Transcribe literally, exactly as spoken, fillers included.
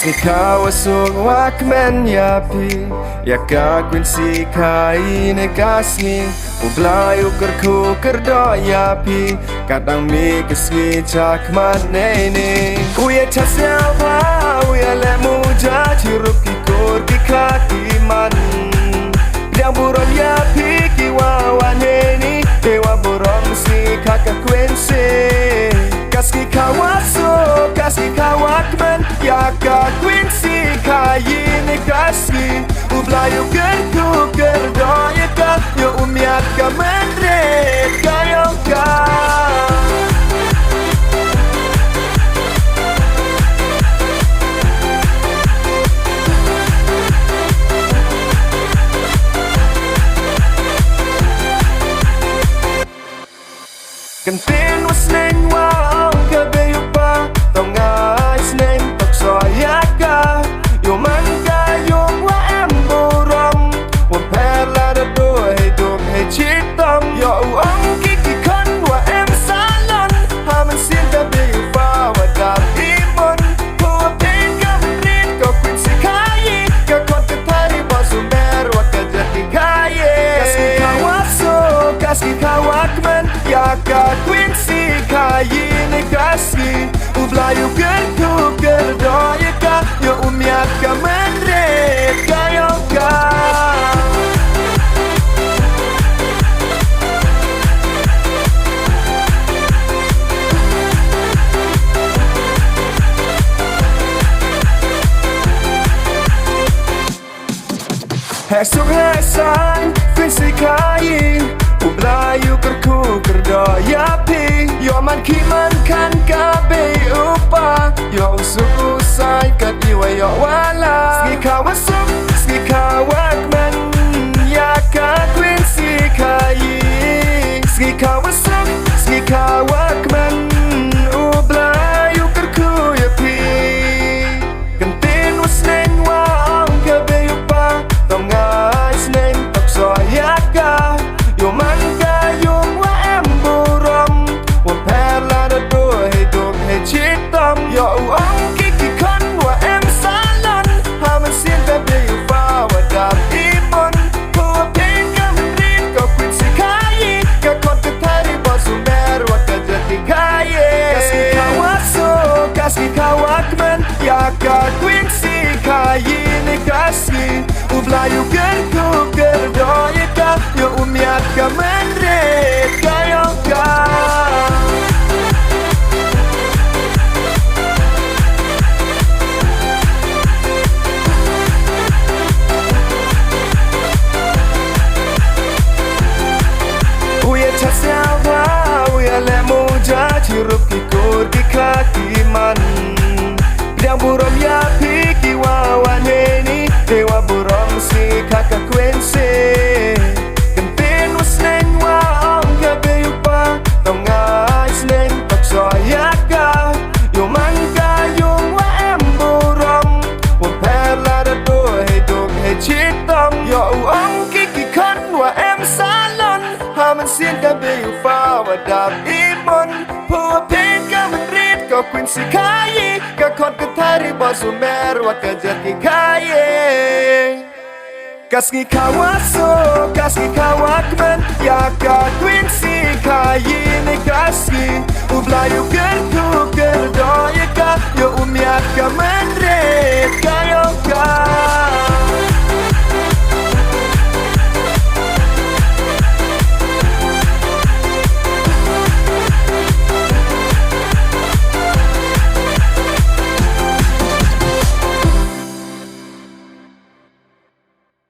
Ki khawa suk wa kmen ya phi, ya ka Queen Sikhayi ne ka sngi. U Blai u kyrkhu kyrdoh ya phi, katdang mi ka sngi chakhmat neini. U ya chah sñiawbha, u ya leh muja chirup ki kur ki kha ki man. Pdiang burom ya phi ki wa wan heini, te wa burom sngi kha ka Queen Si. Ka sngi khawa suk, ka sngi khawa kmen, ya ka Queen Sikhayi ne ka sngi. U Blai u kyrkhu kyrdoh ya ka, yow u miat ka mynrit ka yong ka. Kyntien wa sneiñ wa ong ka bei u pa, tang ai sneiñ tok soi ya ka. Yow man ka yung wa em burom, wa pher lada dooh hei duk hei chitom. Yow u ong ki ki khon wa em salon, ha mynsiem ka bei u pa wa dap i mon. Pua peit ka mynrit ka Queen Sikhayi, ka khon ka thari wa sumer wa ka jati Khayi. Ka sngi khawa suk, ka sngi khawa kmen, ya ka Queen Sikhayi ne ka sngi. U Blai u kyrkhu kyrdoh ya ka, yow u miat ka mynrit ka yong ka. Heh suk heh saiñ, Queen Sikhayi, u Blai u kyrkhu kyrdoh ya phi. Yow man ki man khan ka bei u pa, yow u suk u saiñ kat i wa yoh wa la. Sngi khawa suk, sngi khawa kmen, ya ka Queen Sikhayi. Sngi khawa suk, sngi khawa kmen, u Blai u kyrkhu ya phi. Kyntien wa sneiñ wa ong ka bei u pa, tang ai sneiñ tok soi ya ka. Yow man ka yung wa em burom, wa pher lada dooh hei duk hei chitom. Yow u ong ki ki khon wa em salon, ha mynsiem ka bei u pa wa dap i mon. Pua peit ka mynrit ka Queen Sikhayi, ka khon ka thari wa sumer wa ka jati Khayi. Ka sngi khawa suk, ka sngi khawa kmen, ya ka Queen Sikhayi ne ka sngi. U Blai u kyrkhu kyrdoh ya ka, yow u miat ka mynrit ka yong ka. U ya chah sñiawbha, u ya leh muja chirup ki kur ki kha ki man. Pdiang burom ya phi ki wa wan heini, te wa burom sngi kha ka Queen Si. Kyntien wa sneiñ wa ong ka bei u pa, tang ai sneiñ tok soi ya ka. Yow man ka yung wa em burom, wa pher lada dooh hei duk hei chitom. Yow u ong ki ki khon wa em salon, ha mynsiem ka bei u pa wa dap i mon. Pua peit ka mynrit ka Queen Sikhayi, ka khon ka thari wa sumer wa ka jati Khayi. Ka sngi khawa suk, ka sngi khawa kmen, ya ka Queen Sikhayi ne ka